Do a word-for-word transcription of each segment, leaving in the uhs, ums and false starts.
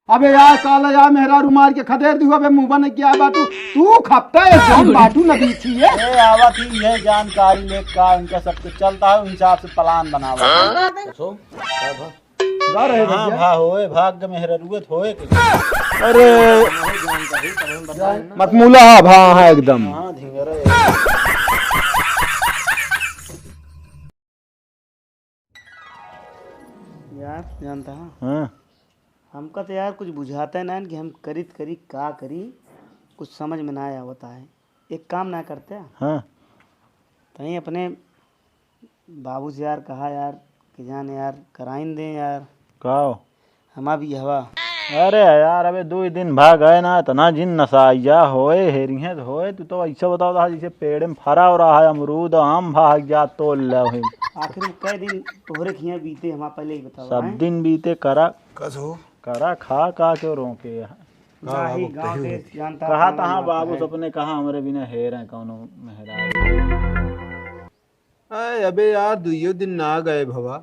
अबे यार, काला यार, मेहरारू मार के खदेर दिहु, अबे मुँह बन गया बाटू। तू खपटा है, जौन बाटू न बीछी है। ए, आवत ही है जानकारी ले का इनका सब कुछ चलता है, उस हिसाब से plan बनावा। हाँ? गा रहे हाँ, भैया। भा होए, भाग के मेहरारू होए के। अरे, मत मूला हा, भा, हाँ, एकदम। हाँ, धिंगरा है। यार, जानता है? हाँ। हमका तो यार कुछ बुझाता है ना कि हम करित करी का करी, कुछ समझ में ना आवता है। एक काम ना करते? हाँ। तहीं अपने बाबू से यार कहा यार कि जान यार कराइन दे यार। का हो? हमा बियहवा। अरे यार, अबे दुइ दिन भा गए ना, इतना जिन नसाइया होए, हेरिहे होए, तू तो ऐसा बताओ था जैसे पेड़े में फरा हो रहा है अमरूद, आम भा जा तोल ले वही। आखिर में कई दिन तोहरे खिया बीते, हमा पहले ही बताओ, सब हैं? दिन बीते करा। कस हो? करा खा का क्यों रोके? का नाही, बाबू, गाँव कहीं देश जानता कहा कौन तहाँ बात बाबू है। सपने कहा हमरे बिना हेरे कौनो मेहरारू। अरे अबे यार, दुइयो दिन ना गए भवा।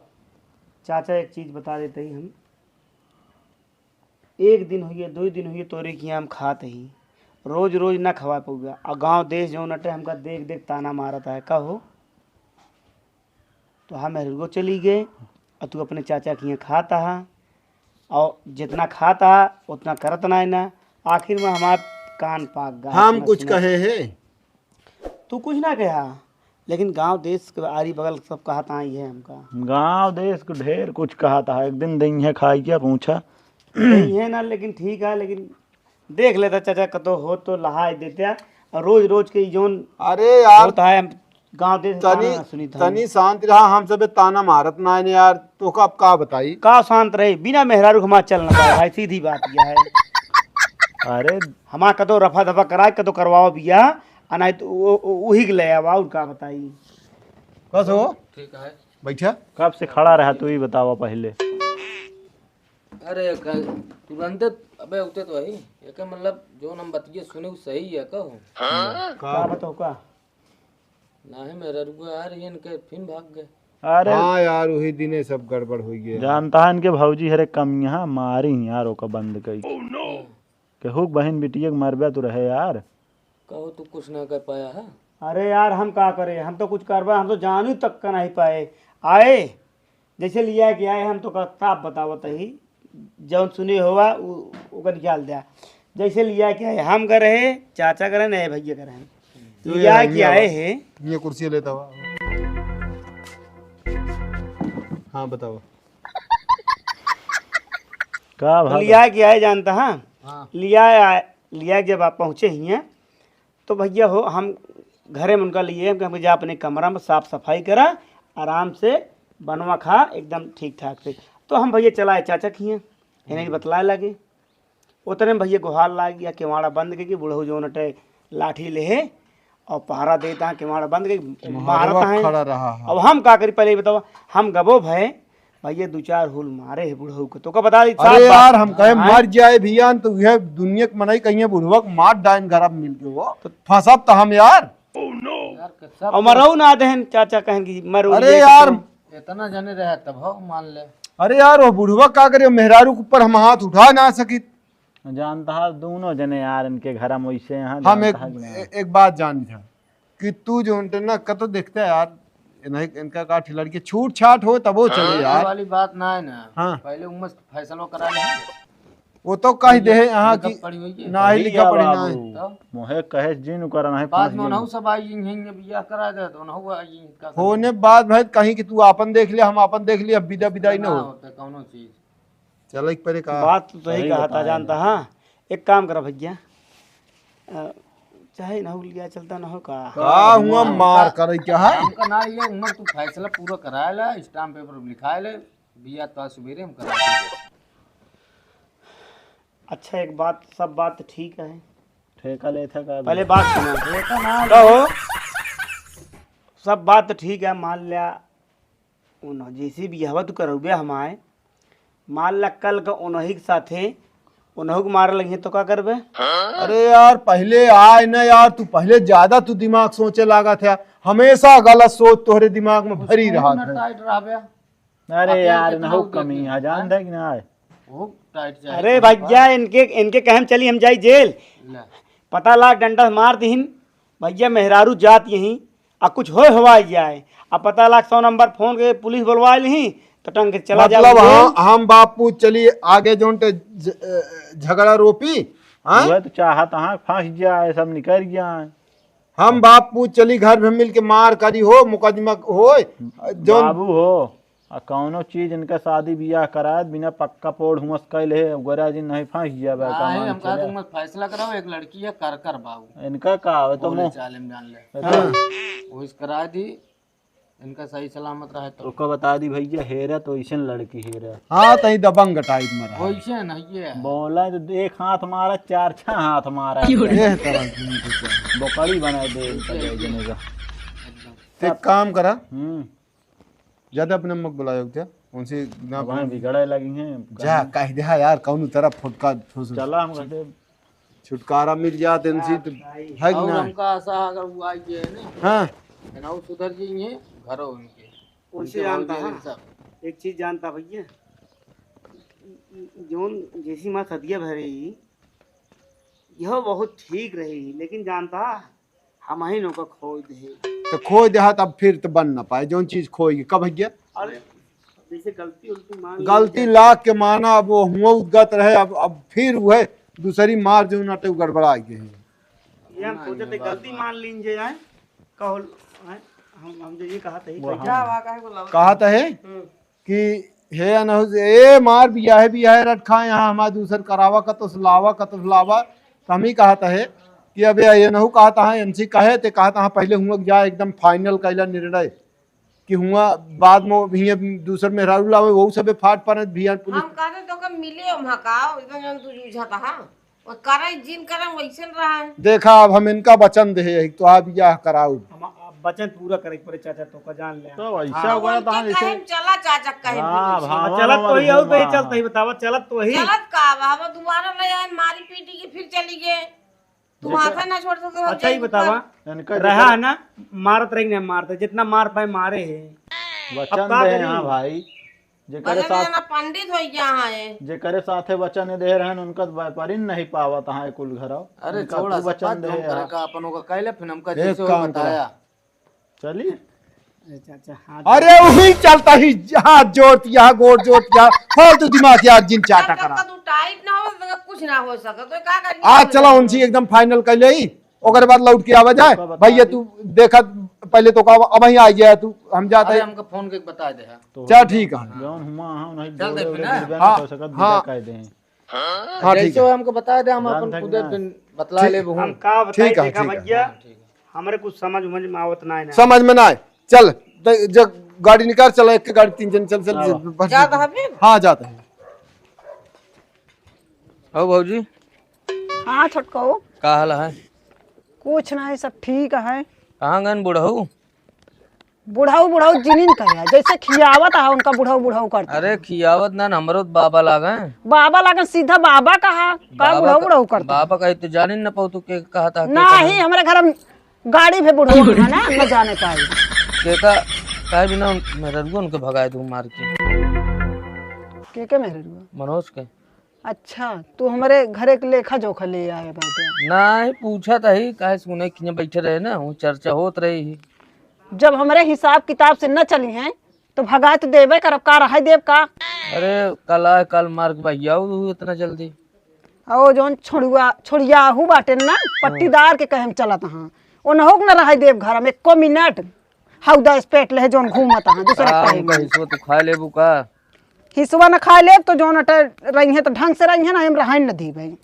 चाचा, एक चीज बता देते ही हम, एक दिन हुए, दो दिन हुए, तोरे किहाँ हम खात ही, रोज रोज ना खवा पउबा। आ गाँव देश जौन अटे, हमका देख देख ताना मारत है। का हो, तो हम मेहरुगो चली गए, और तू अपने चाचा किहाँ खात हा, और जितना खात हा उतना करत ना है ना। आखिर में हमार कान पाक गा, हम सुनत कुछ सुनत। कहे हैं? तू कुछ ना कहा, लेकिन गांव देश के आरी बगल सब कहत आई है हमका। गांव देश के ढेर कुछ कहत है, एक दिन दइहे खाई के पूछा। दइहे ना, लेकिन ठीक है, लेकिन देख लेता चाचा, कतो हो तो लहाई देते, और रोज रोज के जौन अरे यार, होता है, हम गांव देश तनी, ताना ना सुनी था। तनी शांत रहा, हम सबे ताना मारत ना है यार, तो का, अब का बताई? का शांत रही, बिना मेहरारू के हमार चल ना पाए भाई, सीधी बात यह है। अरे हमार कतो रफा दफा कराए, कतो करवाओ बिया, आ नहीं तो वो, वो, वही के ले आवा, और का बताई? कस हो? ठीक है। बैठा। कब से खड़ा रहा, तू ही बतावा पहले। अरे, कल तुरंते, अबे, उते तो वही, एकर मतलब, जौन हम बतिये सुने, उ सही है, कहो। हाँ? का बताओ का? नाही, मेहररुआ आ रही, इनके फिन भाग गए। अरे। हाँ यार, वही दिने सब गड़बड़ होइ गए। जानता है, इनके भौजी हरे कमियाँ मारी यार, ओका बंद कई। केहू के बहिन बिटिया के मरबे तो रहे यार। कहो, तू कुछ ना कर पाया है? अरे यार, हम का करे, हम तो कुछ करबा, हम तो जानू तक का नहीं पाए। आए, जैसे लिया के आए, हम तो का साफ बतावत ही, जौन सुने होवा, उ, ओकर निकाल द्या। जैसे लिया के आए, हम करे हैं, चाचा करे हैं, नए भैया करे हैं। तो ये लिया है, के ये आए आवा। हैं। ये कुर्सी लेता हुआ। हाँ, बताओ। का तो भाग? लिया के आए जानता, हाँ? हाँ। लिया आए, लिया के जब आप पहुँचे ही हैं, तो भैया हो, हम घरे में उनका लिए, हम कहे, "जा अपने कमरा में साफ सफाई करा, आराम से बनवा खा, एकदम ठीक ठाक से।" तो हम भैया चलाए चाचा किए, इन्हें बतलाए लगे। उतने में भैया गुहार लाग गया, केवाड़ा बंद करके बुढ़ऊ जौन अटे लाठी लेहे और पहरा देता है, केवाड़ा बंद करके मारता है। खड़ा रहा है। अब हम का करी, पहले ही बताओ, हम गबो भय, भैया दो चार हुल मारे है बुढ़ऊ को, तो का बता दी, अरे यार, हम कहे मर जाए भैया, तो यह दुनिया के मनई कहिए बुढ़वा के मार डाइन गरब मिल के वो तो फंसब तो हम यार। यार, के सब और मरऊ ना देहन, चाचा कहन की मरऊ अरे ले यार। तो इतना जने रहे तब हो मान ले। अरे यार, वो बुढ़वा का करे, मेहरारू के ऊपर हम हाथ उठा ना सकित। जानता है दोनों जने यार, इनके घर में वैसे यहाँ हम एक, जानता है कि ना? ए-, एक बात जान था कि तू जो उनटे ना कतो देखते है यार, नहीं इनका का लड़की छूट छाट हो तब वो चले हाँ। यार। वाली बात ना है ना। हाँ। पहले उम्र से फैसला करा ले। वो तो कह दे है यहाँ लिखा की पढ़ी हुई है। ना ही सही लिखा है पढ़ी ना बाबू। है। तो? मोहे कहे जिन कर नहीं बाद में पहुँच उन्हों गई। सब आई यहीं बियाह करा दे तो उन्हों आई का होने बाद भाई कहीं कि तू आपन देख ले, हम आपन देख ले, अब विदा विदाई ना ना हो। होते कौनो चीज। चल एक परे का। बात तो सही सही कहा था बताया जानता, है। हाँ। एक काम करा भैया, अ, चाहे इनहू लिया चलता ना हो का। का हुआ मार करे क्या है? हमका ना ये उम्र तू फैसला पूरा कराए ला, स्टाम्प पेपर लिखाए ले, बिया तो आज सुबेरे हम करा देंगे। अच्छा, एक बात, सब बात तो ठीक है। ठेका लेथा का पहले अभी? बात सुनो। ठेका ना कहो। सब बात तो ठीक है, मान लिया उन जैसे बियाहवा तू करउबे हमाए, मान ला कल का उन्हीं के साथे उन्हों के मारे लगिहे तो का करबे? अरे यार, पहले आए ना यार, तू पहले ज्यादा तू दिमाग सोचे लागत है, हमेशा गलत सोच तोहरे दिमाग में भरी रहा है। टाइट रहबे। अरे अकेले यार, कितना नहु उद्योग कमी है? है, जान दे कि ना आए। वो अरे भैया, इनके, इनके कहे हम चली, हम जाई जेल। ले। पता लाग डंडा मार दिहिन। भैया, मेहरारू जात यहीं, आ कुछ होए होवाई जाए, आ पता लाग सौ नंबर फोन के पुलिस बुलवा लिही, तो टंग के चला जाओ मतलब जेल। हम, हम बापू चली आगे जोन ते झ-, अ, झगड़ा रोपी, हाँ? वह तो चाहत हाँ फंस जाए, सब निकल जाए। हम बापू चली घर में मिल के मार करी हो, मुकदमा हो, जोन बाबू हो, आ कौनो चीज इनका शादी बियाह कराए बिना पक्का पोड़ हुमस कैले है, गोरा जी नहीं फंस जाबे का नाहीं, मान हम कहा चले। तुम फैसला कराओ, एक लड़की है कर कर बाबू। इनका का हो तो बोले मुँह चाले में जान ले। हाँ। वो इस करा दी, इनका सही सलामत रहे तो। ओका बता दी भैया, हेरा तो ऐसन लड़की हेरा। हाँ, तई दबंग टाइप में रहा। वैसे नहीं है। बोला तो एक हाथ मारा, चार छह हाथ मारा। एह तरह की इनको चाहिए। बोकड़ी बनाए दे इनका जय जने का। एकदम। तो एक काम करा, हम्म। ज्यादा अपने मत बुलायो क्या? उनसे ना अब वहाँ बिगड़े लगी हैं। जा, कह दे, हाँ यार, कौन तरफ फुटका ठोस चला, हम कहते छुटकारा मिल जात इनसे तो, है कि और ना? हमका आशा अगर वो आई गए ना, हाँ। है ना, वो सुधर जाएंगे, घरों उनके। उनसे उनके जानता भौजी है। सब। एक चीज जानता भैया, जोन जैसी माँ सदिया भरे ही, यह बहुत ठीक रही, लेकिन जानता, हम ही लोग का खोई दे। तो खोई दे, तब फिर तो बन ना पाए, जोन चीज खोई। कब भैया? अरे, जैसे गलती उलती मान ली गलती जाए। लाख के माना, अब वो हुआ उद्गत रहे, अब, अब फिर वह दूसरी मार जो ना तो गड़बड़ा गए हैं। ये हम सोचे थे, गलती मान लीन जे आए, कहो, आए, हम, हम जो ये कहा था, ही वो कही। हम क्या हुआ, काहे बोला? कहा था है? हम्म। कि हे अनहु से, "ए मार बियाहे, बियाहे रट खा, यहाँ हमार दूसर करावा, कतोस लावा, कतोस लावा।" तो हम ही कहत है कि अबे ये नहु कहत है, एनसी कहे ते कहत है, पहले हुआ जा एकदम final कैला निर्णय कि हुआ बाद में हियाँ दूसर मेहरारू लावे, वहू सबे फाट परत भियान पुलिस। हम कहते तो कब मिले हम हकाओ, इतना जन तू जूझा था, हाँ? वो करे जिन करे वैसन रहा है। देखा, अब हम इनका वचन दे है, तो आप बियाह कराओ। हम अब वचन पूरा करे के पड़े चाचा, तो का जान ले। तो ऐसा हाँ, हुआ उनके था, कहे जैसे हम चला चाचा कहे हाँ, भी। भावा चलत तो ही, और कहीं चलत ही बतावा, चलत तो ही। चलत का अब हम दोबारा ले आए, मारी पीटी के फिर चली गए। तुम जेकर हाथ ना छोड़ सकते हो, अच्छा ही जेल बतावा, पर। इनका रहा जेकर है ना, मारत रही ना मारते, जितना मार पाए मारे है। वचन अब का दे करी? हाँ भाई, जेकरे भले साथ, मेरा पंडित हो गया है। जेकरे साथे वचन दे रहन, उनका व्यापारी नहीं पावत हाँ कुल घर। अरे उनका छोड़ा, तू वचन दे हम करे हाँ। का अपन होगा, कहले फिर हमका एक जैसे वो काम करा। बताया। चली। अरे चाचा, हाथ अरे वही चलता ही, हाथ जोड़त या, गोड़ जोड़त या, फालतू दिमाग यार, जिन चाटा जब तक करा। तू टाइट ना हो, तब तक कुछ ना हो सके। तो का करिए आज हम चला लोग? उनसे एकदम final कर ले, ओकर बाद लौट के आवा जाए। तो बता भैया दे। तू देखा, पहले तो का अब वहीं आ गया तू, हम जाते अरे हैं। हमका फोन के बता दे, हाँ। तो चल ठीक है। जौन हुआ, हाँ, उन्हें चल दे जोड़े फिर उड़े ना। गिरबे ना हाँ, कर सकत, हाँ। बिदा कह दे। हाँ, ठीक जैसे है। वो हमको बता दे, हम जान अपन था कि खुदे ना? फिर बतला ठीक। लेबो हम। हम का बताई, ठीक है, देखा ठीक है। भैया, हाँ, ठीक है। हमरे कुछ समझ उमझ में आवत ना है ना। समझ में ना आए। चल, त-, जब गाड़ी निकाल, चला, एक गाड़ी तीन जन चल, चल, आवा। बस। जात हबे? हाँ, जात है। हो भौजी। हाँ, छोटको। का हाल है? कुछ नहीं, सब ठीक है। कहाँ गन बुढ़ऊ? बुढ़ऊ, बुढ़ऊ जिनिन करे, जैसे खियावत है उनका बुढ़ऊ, बुढ़ऊ करता अरे है। खियावत ना, हमरो तो बाबा लागे। बाबा लागे, सीधा बाबा कहा, का बाबा बुढ़ऊ, का-, बुढ़ऊ करता? बाबा कही तो जानिन न पाऊ तू के कहा था, के नहीं, कहा? हमरे घर में गाड़ी भी बुढ़ऊ है ना, न जाने पाई। के का, काहे बिना उन-, मेहररुआ उनके भगाए दूँ मार के। के के मेहररुआ? मनोज के। अच्छा, तू हमरे घरे के लेखा जोखा ले आए बाटे। नाही, पूछत ही, काहे सुने खियाँ बैठे रहे ना, वो चर्चा होत रही ही। जब हमरे हिसाब किताब से न चली हैं, तो भगाए तो देबे करब, का रहे देब का? अरे, कल आए, कल मार के भैया, उ इतना जल्दी। ओ, जौन छोड़ुआ, छोड़ियाहू बाटे ना, हाँ। पट्टीदार के कहे में चलत हाँ। ओनहु के न रहे देब घर में एको मिनट। हौदा स्पेट ले जौन घूमत हाँ, दूसरे का कहे उनका में। हिस्सा तू खा लेबू का? हिस्सा न खा लेब तो जौन अटे रही है तो ढंग से रही है ना, हम रहन न दीबे।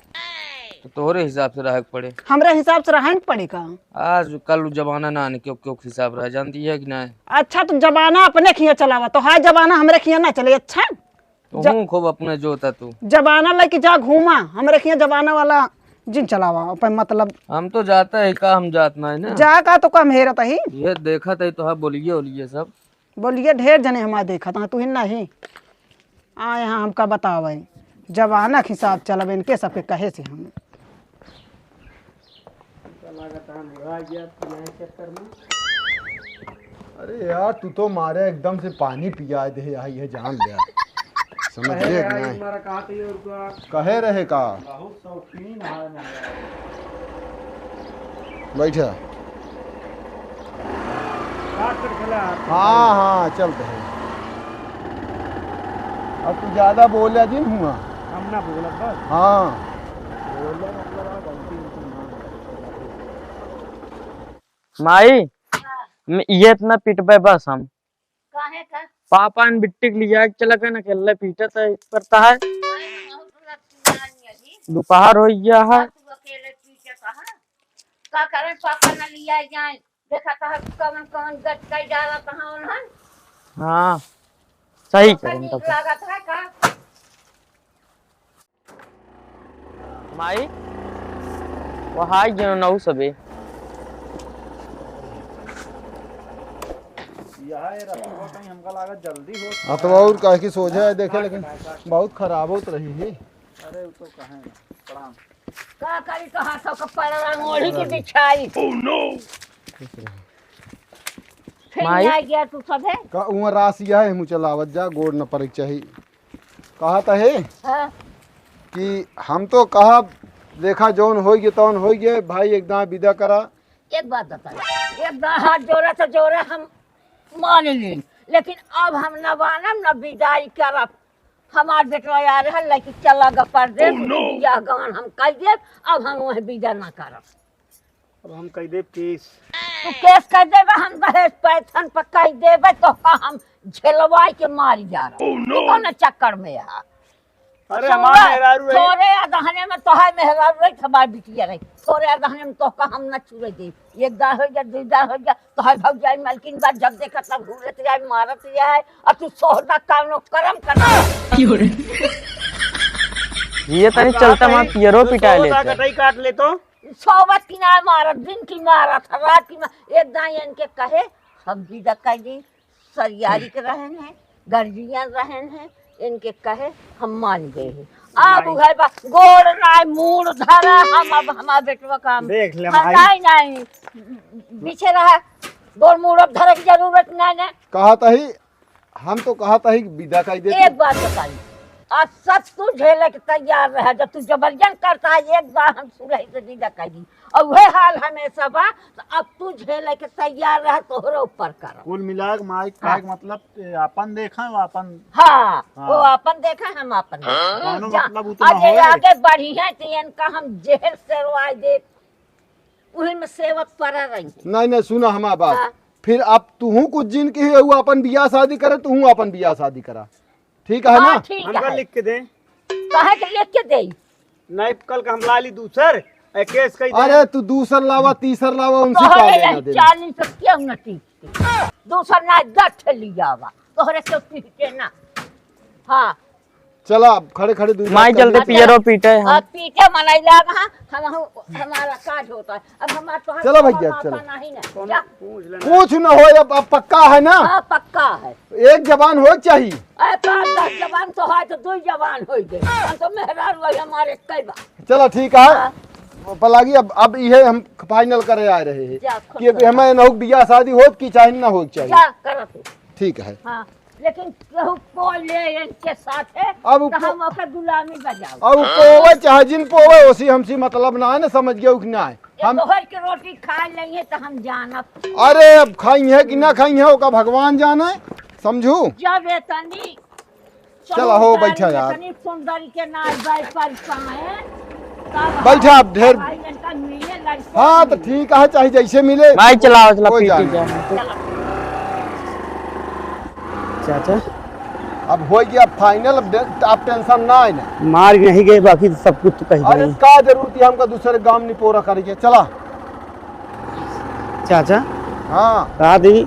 तो तोहरे हिसाब से रहे के पड़े। हमरे हिसाब से रहन के पड़ी का? आज कल जमाना ना आने क्यों, क्यों हिसाब रह जानती है कि ना? अच्छा तो जमाना अपने खिया चलावा, तो हाय जमाना हमरे खिया ना चले। अच्छा तो ज-, हूँ खूब अपने जोता तू। जमाना लेके जा घूमा, हमरे खिया जमाना वाला जिन चलावा, अपन मतलब। हम तो जाता है का, हम जात ना है ना। जा का तो कम हेरत ही। ये देखत ही तो है बोलिए, बोलिए सब। बोलिए, ढेर जने हमार देखत हैं, तू ही नहीं। आ यहाँ हमका बतावे, जमाना के हिसाब चलब इनके सबके कहे से हम। हमका लागत है हम बुढ़ा गया यही चक्कर में। अरे यार, तू तो मारे एकदम से पानी पिया दे यार, ये जान ले यार। समझ गए कि नहीं? कहे रहे का? बहुत शौकीन है महाराज। बैठा। हाँ, हाँ, चलते हैं। अब तू ज्यादा बोला जिन हुआ। हम ना बोलब बस। हाँ। बोले मतलब आप गलती उलती ना करे। माई, हाँ। मैं ये इतना पिटबे बस हम। काहे का? पापा ने बिट्टी के लिया के चला गए, अकेले पीटत है, पड़ता है। अरे, बहुत बुरा सुनाई है जी। दोपहर हो गया है। तू अकेले पीटत है। का करे पापा ना लिया जाए? देखा तो है कौन कौन गटकाई डाला कहाँ उन्हन। हाँ, सही तो करें नीक तो। लागत है का? माई, वो हाय जनो नौ सबे। यह है रखवा कहीं हमका लागत जल्दी हो। हाँ, तो और काहे की सोझा है देखे, लेकिन बहुत खराब होत रही है। अरे, वो तो कहें ना। प्रणाम। का करी तो हाथों का पड़वा ओढ़ी के बिछाई। फिर माई। ना गया तू सभे। का उहाँ रास यह है, मुँह चलावत जा, गोड़ न पड़े के चाही। कहा त है हाँ। कि हम तो कहा, देखा जौन होई गे तौन होई गे, भाई एक दाएं विदा करा। एक बात बताई, एक दाएं हाथ जोड़ा तो जोड़ा हम मान ली, लेकिन अब हम न मानब न विदाई करब। हमार बेटवा आ रहल, लेकिन चला ग परदेस, बियाह गवन हम कह देब, अब हम वह विदा न करब। अब हम कह देब केस। तू केस कह देबे, हम दहेज पैथन पर कह देबे, तो का हम झेलवाई के मारी जा रहा। Oh, no! कौन चक्कर में है? अरे, हमार मेहरारू है। तोरे अदहने में तोहार मेहरारू रही, हमार बिटिया रही। तोरे अदहने में तोहका हम न छुए दे। एक दाह हो जा, दुई दाह हो जा, तोहार भौजाई मलकिन बा, जब देखा तब घूरत जाए, मारत जाए, और तू सोहदा कानो करम करना। ये तनी चलता वहाँ पियरो पिटाए लेते। कटाई काट ले तो। सोवत की ना मारत, दिन की मारत, रात की मार-, एक दाई इनके कहे, हम विदा कर दी, सरियारी के रहन है, गार्जियन रहन है, इनके कहे, हम मान गए हैं। अब नहीं। उहे बा, गोड़ नाय, मूड़ धरा, हम अब हमार बेटवा काम देख ले हम माई। नहीं, नहीं, पीछे रहा, गोड़ मूड़ अब धरे की जरूरत नहीं ना। कहा तही हम तो कहत हई कि विदा कई देती। एक बात बताई, अब सब तू झेले के तैयार रहे, जब तू जबरियन करता है, एक बार हम सुरही से विदा कई दी, और वह हाल हमेशा बा, तो अब तू झेले के तैयार रहे, तोहरे ऊपर करब। कुल मिला के माई, हाँ। कहे के मतलब, ए, आपन देखा, वो आपन। हाँ, हाँ। वो आपन देखा, हम आपन देखा। कौनो जा, मतलब उतना अरे होए। आगे बढ़ी है, तो इनका हम जेहर सेरवाई दे, उही में सेवत पड़ा रही। नहीं, नहीं, सुना हमार बात। हाँ। फिर अब तुहू कुछ जिन की है, वो अपन बियाह शादी करे, तुहू अपन बियाह शादी करा। ठीक है ना? हाँ, ठीक हमका है। लिख के दे। काहे के लिख के दे? नहीं, कल का हम ला ली दूसर, ए, केस कई दे। अरे, तू दूसर लावा, तीसर लावा, उनसे का तोहरे लेना यही देना? चालीस से क्यों न टीकती? दूसर ना, दस ठे लियावा। तोहरे से पीटे ना। हाँ। चला, अब खड़े खड़े दुई माई बात कर चलते ले। पियरो पीटे हम। अब पीटे मनई लाग, हाँ, हम, हम, हमारा काज होता है। अब हमारा तो चलो भैया, चलो। नहीं ना। कौन जा। पूछ लेना। कुछ न होए, अब, अब पक्का है ना? हाँ, पक्का है। एक जबान होए के चाही। अरे, पाँच दस जबान तो है, तो दुई जबान होई गई। हम तो मेहरारू है, हमारे कई बा। चलो, ठीक है। हाँ। पलागी, अब, अब इहे हम final करे आए रहे हैं जा, खुश कि अब रहो। हमें नहुक बियाह शादी होत की चाही, ना होत चाही। जा, करत हो। ठीक है। हाँ। लेकिन केहू कोई ले इनके साथे, अब तो उ हम ओकर गुलामी बजाओ। अब उ पोवे चाहे जिन पोवे, ओसी हमसी मतलब ना है ना, समझ गयो कि ना है? ये हम तोहर के रोटी खा लेंगे तो हम जानब। अरे, अब खाई है कि ना खाई है, ओका भगवान जाने, समझू? जब ये तनी चला हो, सुंदरी बैठा के यार। तनी सुंदरी के ना बैठ पर पाए, तब बैठा, हम अब ढेर भाई इनका मिले लड़के हाँ, तो मिले। ठीक है, चाहे जैसे मिले। भाई, चलाओ, चला, कोई पीटी जाने। जा। चाचा। अब हो गया final, अब दे-, अब tension ना है ना। मार नहीं गए, बाकी तो सब कुछ तो कह अरे, गए। का जरूरत है हमका दूसरे गांव निपोरा करेके? चला। चाचा। हाँ। कहा दी,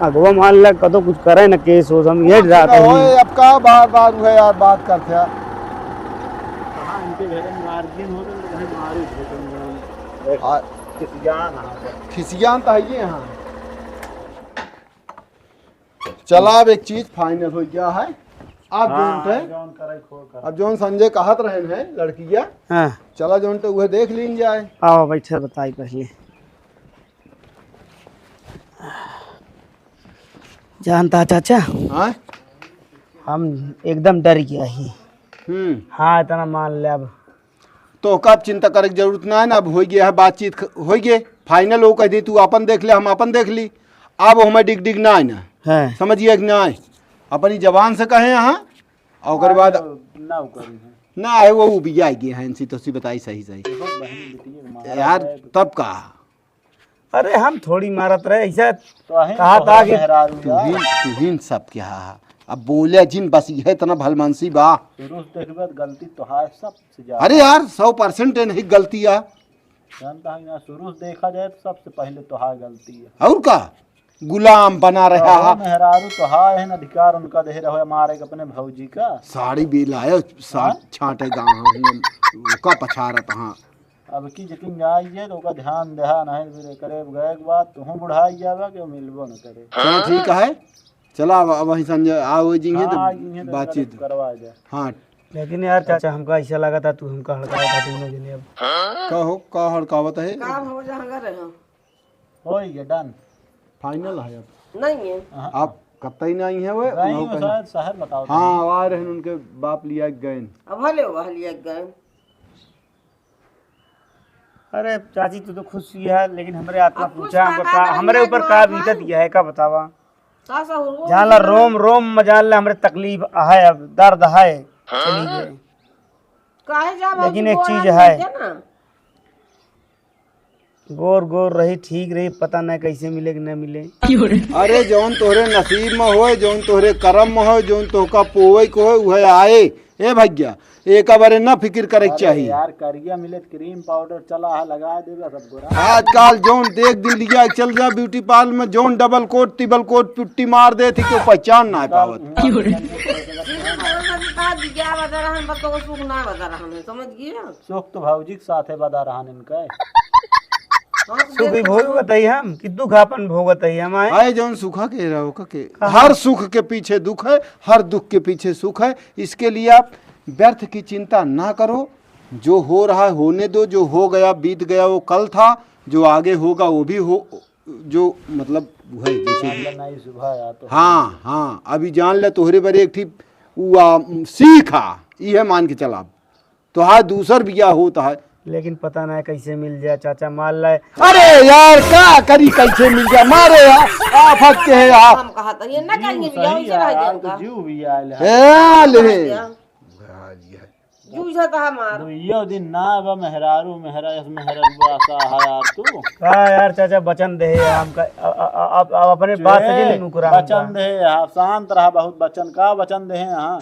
अगवा मान ला, कतो कुछ करे न केस हो, हम ये कुछ डरात ना है। होए, अब का बार बार उहे यार बात करते हैं। कहाँ इनके घर में मार दिन हो तो घर मारू थे तुम लोग। आ, खिसियान हाँ। खिसियान तो है ये हाँ। चला, अब एक चीज final हो गया है। आप हाँ, जौन थे, जौन करे खो कर। अब जौन संजय कहत रहे हैं लड़किया, हाँ। चला जौन तो उहे देख लीन जाए। आओ बैठे बताई पहले। जानता चाचा? हाँ? हम एकदम डर गया ही। हम्म। हाँ, इतना मान ले अब। तो का अब चिंता करे के जरूरत ना है ना, अब हो गया है बातचीत, ख-, हो गए फाइनल। वो कह दी, "तू अपन देख ले, हम अपन देख ली।" अब हमें डिग डिग ना है ना, हाँ। समझिए कि ना है, अपनी जबान से कहे यहाँ, और ओकरे बाद ना वो करी है। ना है, वो उबिया गए हैं इनसे, तो सी बताई सही सही। देखो, बहन बेटी एक मारा यार, है तो तब का? अरे, हम थोड़ी मारत रहे, ऐसा तो अहिन कहा तोहरा था कि मेहरारू तुहिन, यार। तुहिन सब क्या? अब बोले जिन, बस यह इतना भलमानसी बा। शुरू से देखबे तो गलती तोहार सबसे ज्यादा। अरे यार, सौ परसेंट नहीं गलती है। जानता है ना, शुरू से देखा जाए तो सबसे पहले तोहार गलती है। और का? गुलाम बना रहा रहो है। मेहरारू तोहार है ना, अधिकार उनका दे रहो मारे के अपने भौजी का। साड़ी भी लाए, सा-, हाँ? छांटे गाँव है, ओका पछारत हाँ। अब की जकिन जाइए तो ओका ध्यान देहा, नहीं फिर करे गए के बाद तुहूँ बुढ़ाई जावे के मिलबो न करे। चलो ठीक है, चला अब, अब वहीं संजय आओ जी हैं तो हाँ, आई जी हैं तो बातचीत करवा दे। हाँ। लेकिन यार चाचा, हमका ऐसा लगा था तू हमका हड़कावा था दोनों जने। अब का हो, का हड़कावत है? का हो जहाँ रहे हो? हो ये डन। फाइनल है अब। नहीं है। हाँ। आप कतई नहीं है वो, गए उन्हों हो कहीं। शायद शहर बताओ हाँ, तो। आ रहे हैं उनके बाप लिया गए। अब हले वो लिया गए। अरे चाची, तू तो खुश ही है, लेकिन हमरे आत्मा अब खुश पूछा, का, हमको का का, करन हमरे जाए ऊपर माँ का बाप? बीतत यह है, का बतावा? का सहूर वो जान ला, रोम रोम में जान ला, हमरे तकलीफ है, अब दर्द है। चली गए। काहे जाब लेकिन अभी एक गोरा चीज नहीं है। है ना? गोर गोर रही, ठीक रही, पता नहीं कैसे मिले कि न मिले। अरे जौन तोहरे नसीब में होए, जौन तोहरे करम में होए, जौन तोहका पोवे के होए, उहे आए। ए भैया, एक बारे ना फिक्र करे के अरे चाही। यार, करिया मिले त क्रीम पाउडर चला है, लगा देबे सब गोरा। आजकल जौन देख दिन लिया चल जा ब्यूटी पार्लर में, जौन double coat, triple coat putty मार दे थी, कोई पहचान ना पावत। सीधे तोहरे साथ का बिया बता रहन, बस तो सुख ना बता रहन है, समझ गया? सुख तो भौजी के साथे बदा रहन इनका। हाँ, तो सुख देख ही तो भोग बताई हम कि दुख अपन भोगत ही हम आए। आए जौन सुखा के रहो का के। कहाँ? हर सुख के पीछे दुख है, हर दुख के पीछे सुख है। इसके लिए आप व्यर्थ की चिंता ना करो। जो हो रहा है होने दो, जो हो गया बीत गया वो कल था, जो आगे होगा वो भी हो, जो मतलब वो है जैसे कि अगला नई सुबह आ तो हाँ, हाँ, अभी जान ले तोहरे बारे एक ठी उ, आ, सीख आ, ई है मान के चला। तोहार दूसर बियाह होत है। लेकिन पता ना कैसे मिल जाए चाचा, मार लाए। अरे यार, का करी, कैसे मिल जाए? मारे यार, आफत के है यार। हम कहा था, ये ना जीव कहीं भी सही आओ, है यार, इनका। जीव भी आयल है। ए, ले। क्या? जूझत हमार। दुइयो दिन ना बा मेहरारू, मेहरा-, मेहररुआ सा है यार तू। का यार चाचा, वचन दे हमका, अ-, अ-, अ-, अब, अब अपने बात से जे नहीं मुकरा बचन हमका। दे, हाँ, शांत रहा, बहुत वचन का वचन दे, हाँ।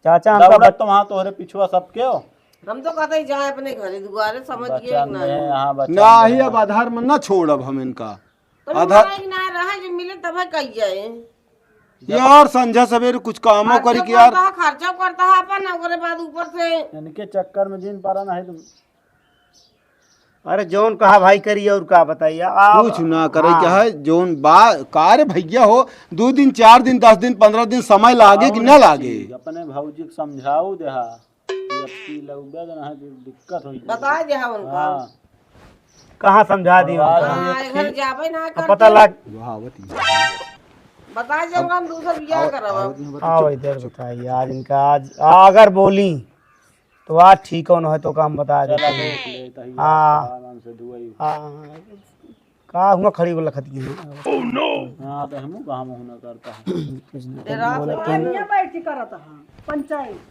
चाचा, हमका दौड़त बच- तो वहाँ तोहरे पिछुआ सबके हो। हम तो कहते ही जाए अपने घरे दुआरे, समझ गए बचन ना दे, हो। हाँ, बचन नाही, दे। अब अधर्म न छोड़ब हम इनका। तो आधा माइक ना रहा, जो मिले तब कही जाए। यार, संझा सवेरे कुछ कामो खर्चा करी कि यार। करता है, खर्चा करता है अपन, ओकरे बाद ऊपर से इनके चक्कर में जिन पारा ना है तुम। अरे, जौन कहा भाई करी, और का बताइए आप? कुछ ना करे हाँ। क्या है, जौन बा, का रे भैया हो, दो दिन, चार दिन, दस दिन, पन्द्रह दिन समय लागे कि और ना एक लागे? चीज, अपने भौजी के समझाऊ देहा। कि अब की लउबे के ना है, दिक्कत होई जाई। बता दे, हाँ, उनका। हाँ। कहाँ समझा दी और आज उनका? हाँ, ये घर ठीक जाबे ना अब करते। पता लग। वहाँ आवत ही। बता दे, हम दूसर बियाह करब। आवत ही, आवत ही, हाँ, चुप, वही देर चुप। बताइए, आज इनका आज, आ, अगर बोली, तो आज ठीक कौन है, तो काम बता चला देते हैं। देख ले, तही हाँ। आराम से दुआई। हाँ। का हुआ खड़ी बोला खती है? Oh no! हाँ, तो हमू कहाँ मुँह ना करता है। कुछ नहीं, रात बोले में क्यों? यहाँ बैठ के करत है पंचायत।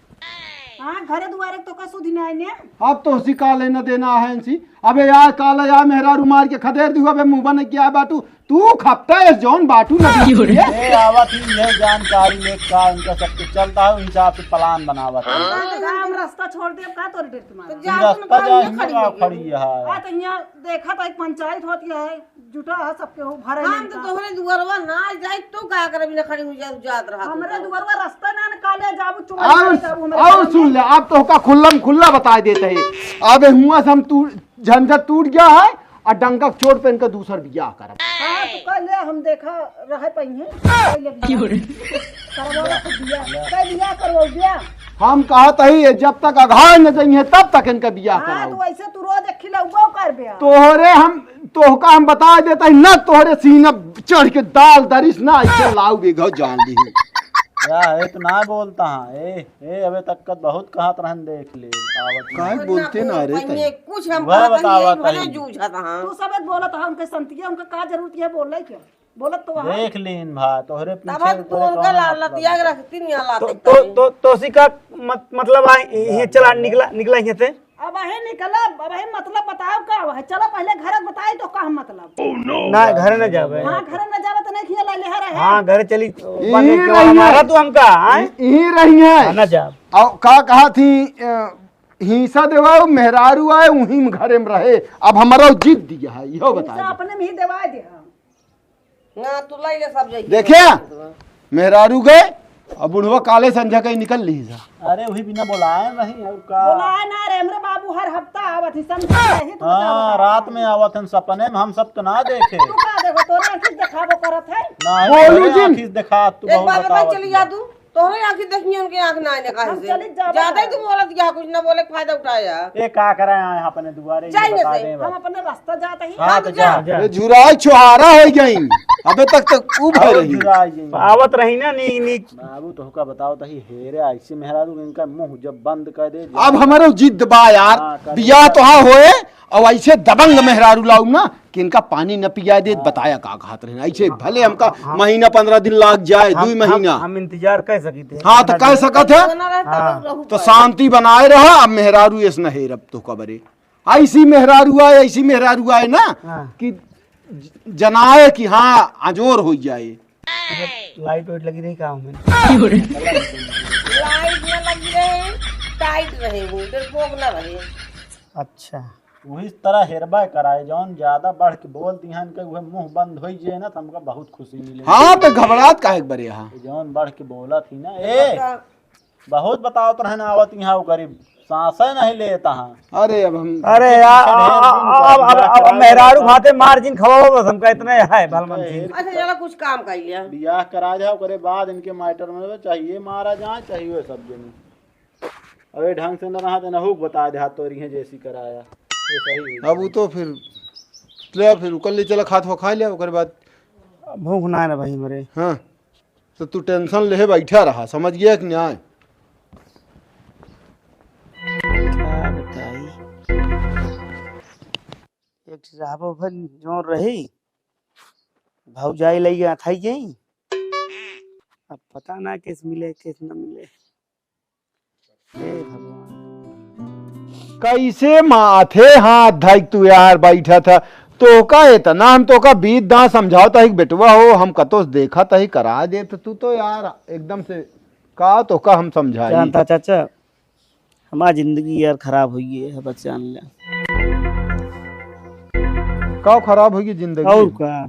हाँ, घरे दुआरे तो का सुधी ना आइने। अब तो उसी का लेना देना है इनसी। अबे यार, काला यार मेहरारू मार के खदेड़ दिहु, अबे मुँह बन के आए बाटू। तू खपटा है जौन बाटू ना। ए, आवत ही ये जानकारी ले का इनका सब कुछ चलता है, उन हिसाब से प्लान बनावत है। हाँ, तो हम रास्ता छोड़ दे, का तोर डर के मारे? तो जा, रास्ता तुम जा, खड़ी हिम्मत हो गई। खड़ी है। आ, तो यहाँ देखा तो एक पंचायत होती है। जुटा है सबके हो, भरे हम नहीं तो का। तोहरे दुआरवा ना जाई, तू का करे बिना खड़ी हुई जा, जात रहा तू हमरे तो। दुआरवा रास्ता ना निकाले, जाबू चोरी और, करे, जाबू हमरे और घर सुन में। ले, अब तोहका खुल्लम खुल्ला बताइ देते हैं। अब हुआ से हम तू झंझट टूट गया है और डंका के चोट पे इनका दूसर बियाह करब। हाँ, तो कह ले, हम देखा रहे पहिए, कह ले बियाह। करवावा तो बियाह, कह बियाह करवाओ बियाह। हम कहत हई, ये जब तक अघार न जइहें, तब तक इनका बियाह हाँ, कराओ। तो ऐसे तू रोज एक खिलौबो करबे। तोहरे हम तोहका हम बता देता ही ना, तोहरे सीना चढ़ के दाल दरिस ना, ऐसे लाऊ बेघर जान ली। क्या है, तो ना बोलता हाँ। ए, ए, अबे तक कत बहुत कहत रहन, देख ले, आवत काहे नहीं। बोलते ना रे तई? कुछ हम वह कहत बतावा नहीं, भले तई। जूझत हाँ। तू सबे बोलत हा, उनके संतिया, उनका का जरूरत है बोले क्या? बोलत तो वहाँ। देख लीन भा, तोहरे तब पीछे तू तोरे उनका कौन ला-, मतलब लतिया के है? रखती नहीं, ला तो, सकता तो, है। तो, तो उसी का मत-, मतलब आ, ये जा, चला जा, निकला, जा। निकला यहाँ से। अब अहे निकलब, अब अहे मतलब बताओ का है? चलो पहले घर बताई तो का मतलब? ना, घर न जावे। हाँ, घर न जावे तो नहीं खिया ला ले रहे। हाँ, घर चली, यहीं बंद के रहिए। हमारा तू हमका, आए? यहीं रहिए। हाँ, ना जा। और का कहा थी, अ, हिंसा देवा, मेहरारू आए, वहीं में घरे में रहे। अब हमारा जिद दिया है, यो हिंसा बताइए। अपने में ही देवा दे हम। ना, तू लाई ले सब जाइए। देखिया, मेहरारू गए, अब बुढ़वा काले संझा कहीं निकल ली जा। अरे, वही बिना बुलाए नहीं, और का? बुलाए ना रे, हमरे बाबू हर हफ्ता आवत ही, समझे नहीं, तू हाँ, बतावा। रात में आवत हन सपने में, हम सब तो ना देखे। तू का देखो, तोरे आँखी से देखाबो करत है। नहीं, बोलू तोरे जिन। आँखी से देखा, तू एक बहुत बार बतावत भाई चली जा है। तू। तोहरे आँखी देखिए, उनके आँख ना आने का हम है से। चली जाबे ज्यादा ही ना। तू बोलत गया, कुछ ना बोले, फायदा उठाया। ए, का करे आए हैं अपने दुआरे, ये जाइए बता से। दें बस। हम अपने रास्ता जाते ही। हाँ, हम तो जा। जा। ए, झुराई छुहारा हो गई। अबे तक तक ऊ भय और रही। झुराई गई। आवत रही ना, नी, नी। बाबू, तोहका बताओ तही, हेरे, ऐसे मेहरारू इनका मुँह जब बंद कर दे, अब हमारे जिद बा यार, हाँ, कर बियाह दे। तो हाँ होए, और ऐसे दबंग मेहरारू लाऊ ना, कि इनका पानी न पिया दे, हाँ। बताया का कहत रहे। ऐसे हाँ, भले हाँ, हमका हाँ, हाँ। महीना पन्द्रह दिन लाग जाए, हम, दुई हम, महीना। हम इंतजार कर सकी थे। हाँ, तो कह सकत है। हाँ। तो शांति बनाए रहा, अब मेहरारू ऐस न हेर, अब तो कबरे। ऐसी मेहरारू आए, ऐसी मेहरारू आए ना, हाँ। कि ज-, जनाए कि हाँ, अजोर हो जाए। लाइट वाइट लगी रही काम में? लाइट ना लगी रहे, टाइट रहे वो, डरपोक ना रहे। अच्छा। वही तरह हेरबा कराए, जौन ज्यादा बढ़ के बोल दिहन के उहे मुंह बंद होई जे ना, त हमका बहुत खुशी मिले। हाँ, तो घबरात काहे के बरे हा? जौन बढ़ के बोलत ही ना, ए, बता। बहुत बतावत रहन आवत यहाँ वो गरीब, सांसे नहीं लेता हाँ। अरे, अब हम अरे यार, पीछे ढेर दिन अब, अब, अब, अब मेहरारू भाते मार जिन खवाओ, बस हमका इतना ही है, भलमन सिंह। अच्छा, चलो, कुछ काम कर लिया। बियाह करा जाओ, ओकरे बाद इनके मैटर में चाहिए मारा जाए, चाहिए सब जने। अबे ढंग से न रहा त नहू के बता दे, हाथ तोरी है जैसी कराया। ये सही है। अब वो तो फिर ले, फिर उकल ले चला, खात हो खा ले, ओकरे बाद। भूख ना है ना भाई मरे। हाँ, तो तू टेंशन लेहे बैठा रहा, समझ गया कि नहीं? का बताई, एक ठे रहबो भन जोन रही, भौजाई लइके अथाई गई। अब पता ना किस मिले, किस न मिले। हे भगवान। कैसे माथे हाथ धइक तू यार बैठा था? तोहका इतना हम तोहका बीत दां समझावत ही कि बेटवा हो, हम कतो से देखत ही करा दे, तो तू तो यार एकदम से का तोहका हम समझाई? जानता चाचा, हमार जिंदगी यार खराब होइ गई है, बस जान ले। का खराब होइ गई जिंदगी? और का?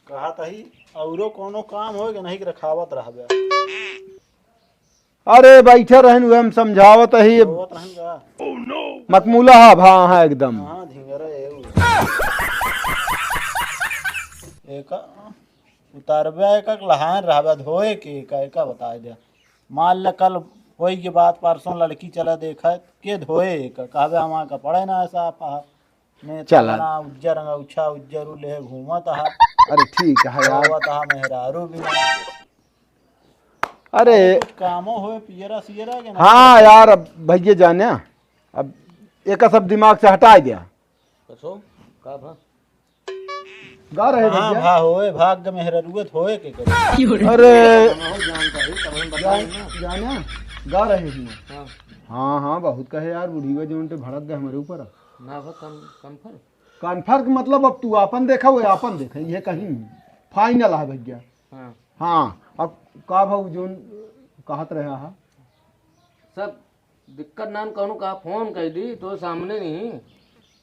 कहत ही, औरो कोनो काम होए कि नहीं कि रखावत रहबे? अरे, बैठे रहन, उहे हम समझावत ही। रोवत रहन का? मकमूला हा, भा, हाँ, एकदम। हाँ, झिंगरा है उ। एका उतारबे, एका लहान रहबे, धोए के, एका, एका बताए दे। मान ले, कल होई के बात, परसों लड़की चला देखा, के धोए एका? कहबे, हमार कपड़े ना है साफ, हाँ। नेता चला। बना, उज्जर रंग, उछा, उज्जर उ लेहे घूमत हा। अरे ठीक है यार। रोवत हा, मेहरारू भी ना। अरे। कुछ कामो होए, पियरा सियरा के ना? हाँ यार, अब भैया जाने, अब एका सब दिमाग से हटाए दिया। कसो, का भा? गा रहे हाँ, भैया। भा होए, भाग मेहरारूए होए के करे। अरे। हम हो जानता है, तब हम बताएं जान-, ना। जाने, गा रहे हुए। हाँ। हाँ, हाँ, बहुत कहे यार, बुढ़ीवा जौन ते भड़क गए हमारे ऊपर। ना भा, कम, कम फर। कन्फर्म के मतलब अब तू आपन देखा, वो आपन देखा, ये कहीं फाइनल है भैया। हाँ। हाँ, अब का भाऊ जोन कहत रहे हा? सब दिक्कत नान कौनो का फोन कर दी तो सामने नहीं।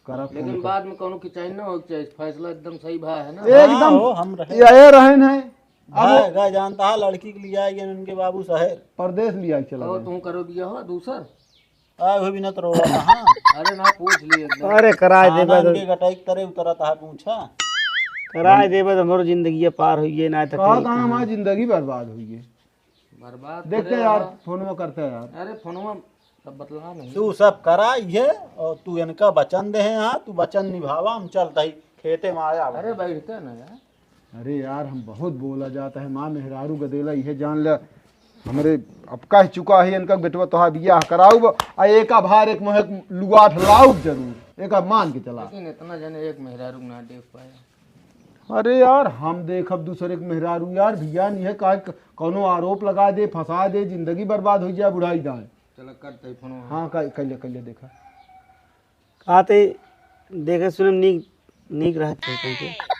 करा फोन लेकिन कर। बाद में कौनो किचाइन ना हो के चाहिए, फैसला एकदम सही भा है ना? एकदम हाँ हो, हम रहे। ये रहन है। अब भाई, वो का जानता है, लड़की के लिए आएंगे उनके बाबू शहर। परदेश लिए आए चला और गए। तू करो बिया हो दूसर? आ, वो भी ना तो रोवा था, हाँ। अरे ना, पूछ लिए एकदम। अरे, कराए देबे आनंद तो के गटाई की तरह उतरा था, पूछा। कराए देबे तो हमरो जिंदगी पार होइए, ना तो कहा कहीं था, कहीं। हमारी जिंदगी बर्बाद होइए। बर्बाद देखते करे यार, यार। फोनवा करते यार। अरे, फोनवा सब बतला नहीं। तू सब करा ये, और तू इनका वचन दे है, हाँ, तू वचन निभावा, हम चलता ही खेते में आया। अरे, बैठते ना यार। अरे यार, हम बहुत बोला जाता है, माँ मेहरारू गदेला, इहे जान ले। हमरे अब कह चुका है इनका, बेटवा तोहार बियाह कराउब, आ एका भार एक मोहे लुआठ लाउब जरूर, एका मान के चला। लेकिन इतना जने एक मेहरारू ना देख पाया। अरे यार, हम देखब दूसरे के मेहरारू यार, भैया नहीं है, का कौनो आरोप लगा दे, फंसा दे, जिंदगी बर्बाद हो जाए बुढ़ाई दाए। चला, कर तई फोन। हाँ, कर, कर ले, कर ले, देखा। आते देखे सुने नीक, नीक रहत है कहीं के।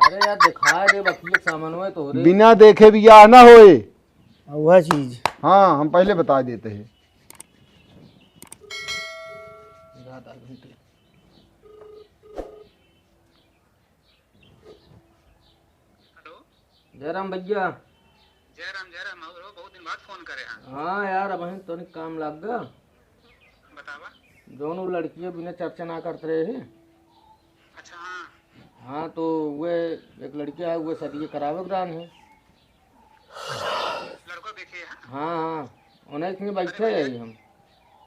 अरे यार, दिखाए दे, वकील सामान होए तो हो रे। बिना देखे बियाह ना होए। आ, वह चीज। हाँ, हम पहले बता देते हैं। हेलो। जयराम भैया। जयराम, जयराम, और हो, बहुत दिन बाद फोन करे हैं। हाँ यार, अब हम तनिक काम लाग गा। बतावा। जौन वो लड़किया बिना चर्चा ना करत रहे हैं। अच्छा, हाँ। हाँ, तो वे एक लड़किया है, वे सदिये करावे के दान है। लड़को देखे हैं? हाँ, हाँ, उन्हें इतने अरे बैठे भैया। हैं हम।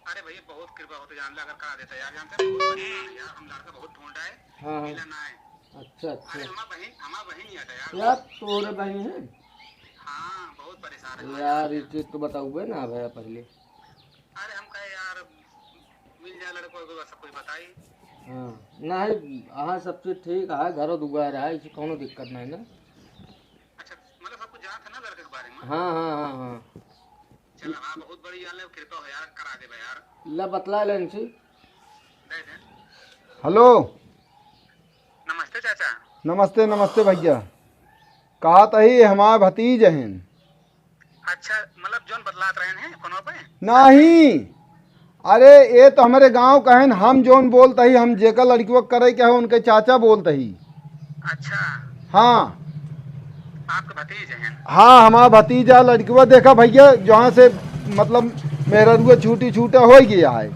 अरे भैया, बहुत कृपा होते, जान ले, अगर करा देता यार, जानते हैं, बहुत परेशान है यार, हम लड़का बहुत ढूंढा है, हाँ, हाँ। मिला ना है। अच्छा, अच्छा। अरे हमार बहिन, हमार बहिन ही आता यार। यार, तोरे बहिन है? हाँ, बहुत परेशान है यार, यार। ये चीज तो बताउबे ना भैया पहले। अरे हम कहे यार, मिल जाए लड़को, अगर सब कुछ बताई। हाँ, नहीं, हाँ, सब चीज ठीक है, घरो दुआर है, इसे कौनो दिक्कत नहीं ना। अच्छा, मतलब सब कुछ जानत है ना लड़के के बारे में? हाँ, हाँ, हाँ, हाँ। चल, हाँ, बहुत बड़ी यार, कृपा हो यार, करा देबे यार। ला बतला ले इनसे। दे दे। हेलो। नमस्ते चाचा। नमस्ते, नमस्ते भैया। कहत ही हमार भतीज हैं। अच्छा, मतलब जौन बतलात रहे हैं फोनवा पे? नहीं, अरे, ये तो हमरे गाँव का है न, हम जौन बोलत ही, हम जेकर लड़किवा करे के है, उनके चाचा बोलत ही। अच्छा। हाँ। आपके भतीजे हैं? हाँ, हमारा भतीजा लड़किवा, देखा भैया, जहाँ से, मतलब, मेहररुआ छूटी छूटा हो गया है।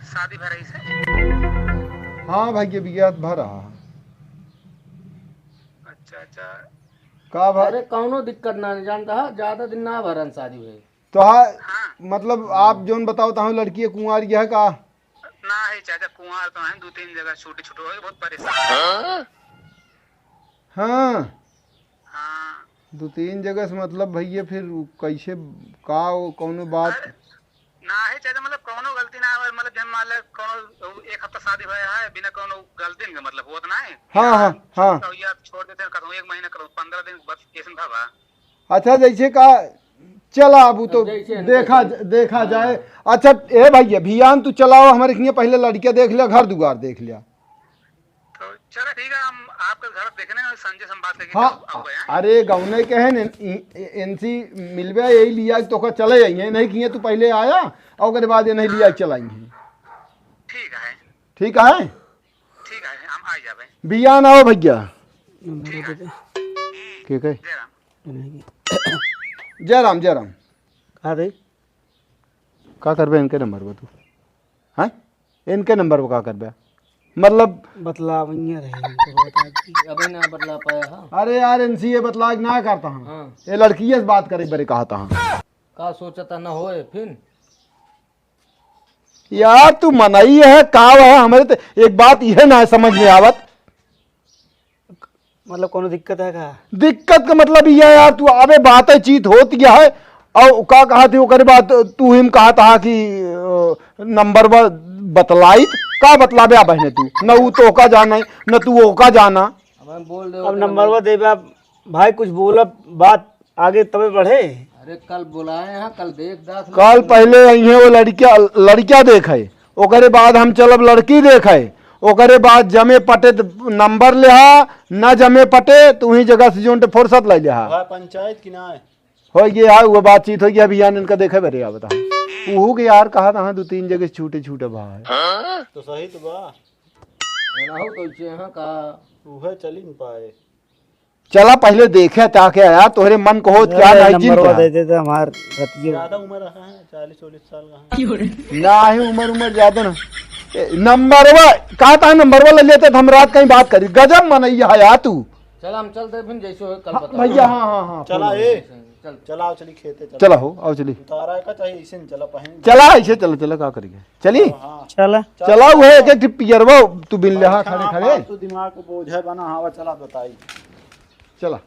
शादी भरई से? हाँ भैया, बियाह भरा। अच्छा, अच्छा। का भा- अरे, कौनो दिक्कत ना, जानता है, ज्यादा दिन ना भरन शादी भई। तो हाँ, हाँ। मतलब, आप जौन बताओ, तो हम लड़की कुंवारी है का? ना है चाचा, कुंवार तो हैं, दो तीन जगह छूटे छूटे हो, बहुत परेशान। हाँ। हाँ। दो तीन जगह से मतलब भैया, फिर कैसे, का वो कौनो बात? अरे, ना है चाचा, मतलब कौनो गलती ना है, मतलब जब मान ले कौनो एक हफ्ता शादी भया है, बिना कौनो गलती के मतलब होत ना है। हाँ, हाँ, हाँ। तो यार छोड़ देते हैं, कतहूँ एक महीना, कतहूँ पन्द्रह दिन, बस ऐसन भवा। अच्छा, जैसे का, चला, अब तो अब जैसे इनके देखा, भाई। देखा हाँ। जाए। अच्छा, ए भैया, भियान तू चलाओ, हमारे हियाँ पहले लड़कियाँ देख लिया, घर दुआर देख लिया। तो चला ठीक है, हम आपका घर देखने में संजय से हम बात करके हाँ, आउबे, हैं? अरे, गौने के है न, इ-, इ-, इनसे मिलबे, यही लिया कि तोका चले आइए, नहीं किए तू पहले आया, और ओकरे बाद ये नहीं लिया कि चलाइए। ठीक है। ठीक है? ठीक है, हम आ जाबे। भियान आओ भैया। ठीक है। के कहे? जय राम। जय राम, जय राम। का रे? का करबे इनके नंबर पर तू? हैं? इनके नंबर पर का करबे? मतलब बतलावइया रहे इनको बहुत आज की। अबे ना बतला पाया, हाँ। अरे यार, इनसे ये बतला के ना करता हूँ। हाँ। ये लड़किये से बात करे बरे कहता हूँ। का सोचता ना होए फिर? यार, तू मनई है, का है, हमरे तो एक बात यह ना समझ में आवत। मतलब, कौनो दिक्कत है का? दिक्कत का मतलब यह है यार, तू अबे बातें चीत होत गया है, और का कहा थी, ओकरे बाद तू हिम कहा था कि, अ, नंबर ब-, बतलाइत, का बतलाबे आ बहने तू? न ऊ तो का जाना है, न तू ओका जाना। अब हम बोल दे, अब ओकरे नंबर में वा देबे आप, भाई, कुछ बोलब, बात आगे तबे बढ़े। अरे, कल बुलाए हैं, कल देख दाख ले। कल पहले अइहें वो लड़किया, लड़किया देखे, ओकरे बाद हम चलब लड़की देखे, ओकरे बाद जमे पटे त नंबर लेहा, ना जमे पटे त उही जगह से जोन ते फुर्सत ले लेहा। भाई, पंचायत की ना है? हो गया, वो बातचीत हो गया, अभियान इनका देखे बरे आवता। उहू के यार कहा था, हाँ, दो तीन जगह छूटे छूटे भाई। तो सही तो बा। ना हो तो इसे यहाँ का। उहे चली न पाए। चला पहले देखे ताके यार, तोहरे मन को होत क्या अरे, नहीं नंबर चिंता। दे देते हमार रतिये। ज्यादा उम्र है, चालीस चालीस साल का है। ना है उम्र, उम्र ज्यादा ना। ए, नंबरवा, कहा था नंबरवा ले लेते तो हम रात कहीं बात करी। गजब मनैया है यार तू। चल हम चलते फिर जैसे हो कल हाँ, बता। भैया, हाँ, हाँ, हाँ, चला फोन ए। चला, आओ, चली खेते, चला। चला हो, आओ, चली। उतारा का चाहिए, इसे नहीं चला पहन। चला, इसे चला, चला, का करेंगे? चली? हाँ। चला। चला, वो है कि पियरवा, तू बिन लेहा खड़े, खड़े। तू दिमाग को बोझ है बना, हाँ, चला, बताई। चला।